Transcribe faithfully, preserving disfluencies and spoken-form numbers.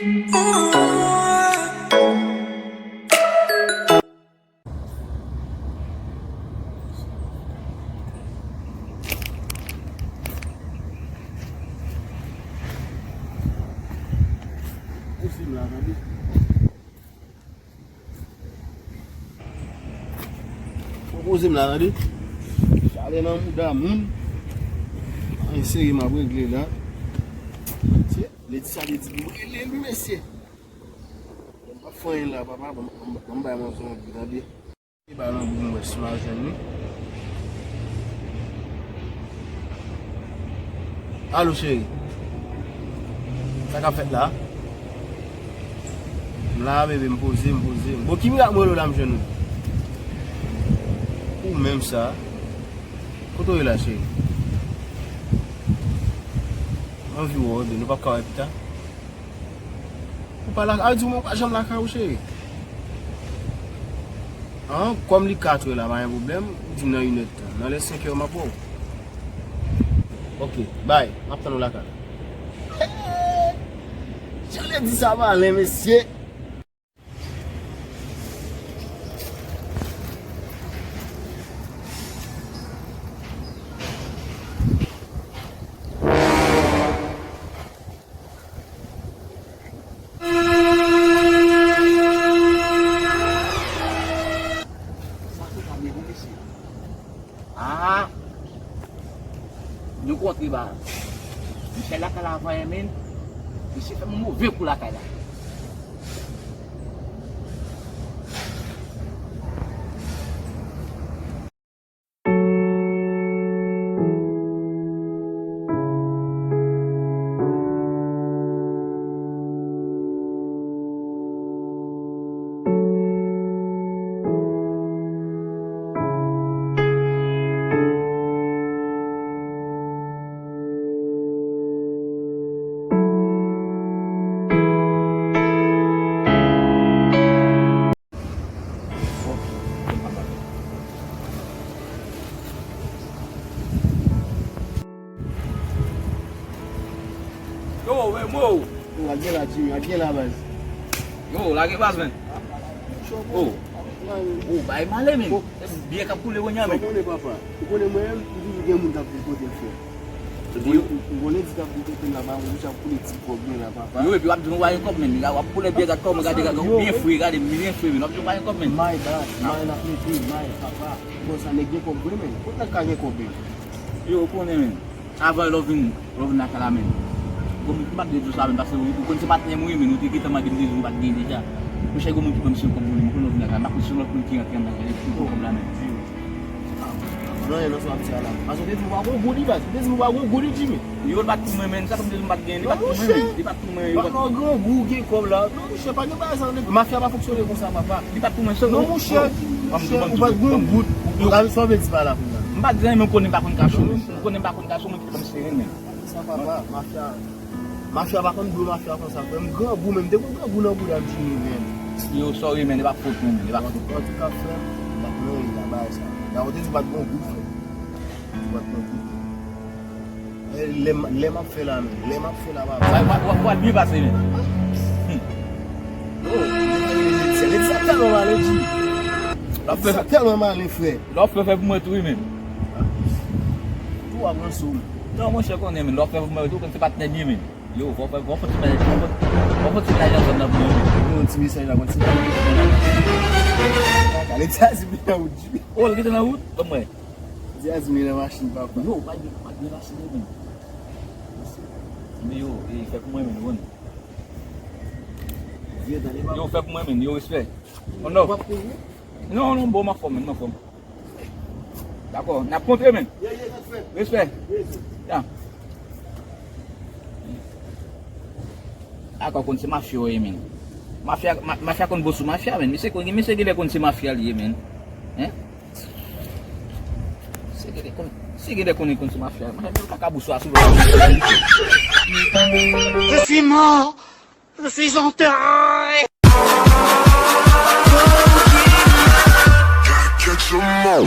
Poze m la, tande. Poze m la, tande. Chalè nan mouda moun. Anyen serye m ap regle la. Se, lè di sa, lè di m rele m, mesye. M pa fè anyen la, papa. Ban m, ban m, ban m bay manzè yon gou, tande. E ba nan gou m wè si m a jwenn li. Alo, cheri. Sa k ap fèt la? M la, bebe, m poze, m poze. Bon, ki mirak m rele w la, m jwenn ou? Ou menm sa. Kote w ye la, cheri? M anvi wè w, nou p ap ka wè pita? Ou pa lakay, a di w men ou pa janm lakay ou, cheri. An, kòm li katrè la, pa gen pwoblèm, ou di m nan inèdtan. Nan lè senkè, m ap wè w. Ok, bay, m ap tann ou lakay la. Jan lè di sa malen, mesye. Sa se pa byen, mesye. Ah! Nou kontre ba. Misye lakay la avan, men. Misye fè m move kou lakay la. Yo, men, mo. Yo, al gen la, Jimmy, al gen la, baz. Yo, lage baz, men. Oh. Oh, bay male, men. Biyè k ap koule kounye a, men. Ou konnen, papa. Ou konnen mwen menm, m toujou gen moun k ap vin kote m, frè. Ou konnen, ou konnen di k ap vin kote m la, pa, ou ap koule ti kòb mwen la, papa. Yo, epi w ap di nou pa gen kòb, men. W ap koule biyè, gad kòman, gade, gade, byen fre, gade, byen fre, men. W ap di nou pa gen kòb, men. My bad, my n ap mete, my, papa. Konsa, nèg gen kòb vre, men. Kot nèg ka gen kòb, men? Yo, ou konnen, men. Avan lè w vin, lè w vin lakay la, men. Bon, m pa t vle di w sa, men, paske ou, ou konn se patnè m ou ye, men, ou te gentan mande m, te di m ou pa t gen deja. Monchè, gen moun ki ban m se kòb pou li, m konnen w vin lakay la, m pa konn se lòt moun ki rantre anndan, gade, ki pran kòb la, men. Non, e nan sa w ap di a la. Paske w te di m ou pa gon goud, li pa, ou te di m ou pa gon goud, li, Jimmy. Yo, li pa t pou mwen, men, sa fè m te di m pa t gen, li pa t pou mwen, men, li pa t pou mwen, yo. Patnè w grangou, w gen kòb la. Non, monchè, pa gen bagay sa, non. Mafya pa fonksyone konsa, papa. Li pa t pou mwen, se non, monchè, monchè, ou pa t gon goud. Ou pa sa w vle di pa la, kounye a. M pa t gen, men ou konnen m pa konn kache, men. Ou konnen m pa konn kache, ou mwen ki te ban m seren, men. Sa papa, mafya. Mafya pa konn dlo mafya konsa, frè. M grangou, men m te konn grangou nan bouda m, Jimmy, men. Yo, sorry, men, e pa fòt mwen, men, e pa fòt mwen. Antouka, frè, m pa t nan anyen nan bagay sa. Dayè, ou te di w pa t gon goud, frè. Ou pa t nan goud. Eh, lè m, lè m ap fè la, men. Lè m ap fè la, papa. Wa, wa, wa, wa, byen pase, men. Hmm. Oh, se lè sa tèlman malen, Jimmy. Sa tèlman malen, frè. Lè w ap fè, fè pou mwen tou, wi, men. Tou ap ranse w. Non, monchè, konnen, men, lè w ap fè pou mwen tou, konn se patnè m ye, men. Yo, fò, fò, fò, fò ti mennaj, fò, fò, fò ti mennaj nan zòn nan pou mwen, men. Yon ti mesaj la, konn se. Kaka, lè ti Azmi nan wout, Jimmy. Oh, l gentan nan wout? Ban m wè. Ti Azmi nan machin, papa. Yo, pa gen, pa gen machin, men. Men yo, e, fè pou mwen, men, bon. Yo, fè pou mwen, men, yo, respè. Oh, non. Non, non, bon, m anfòm, men, m anfòm. Dakò, n ap kontre, men. Respè. Ya. Dakò, konn se mafya w ye, men. Mafya, ma-, mafya konn bo sou mafya, men. Misye konn, misye genlè konn se mafya li ye, men. Hein? Se genlè konn, se genlè konn, konn se mafya. Mwen, mwen, kaka bou sou a sou. Je suis mort. Je suis enterré. Catch 'em all.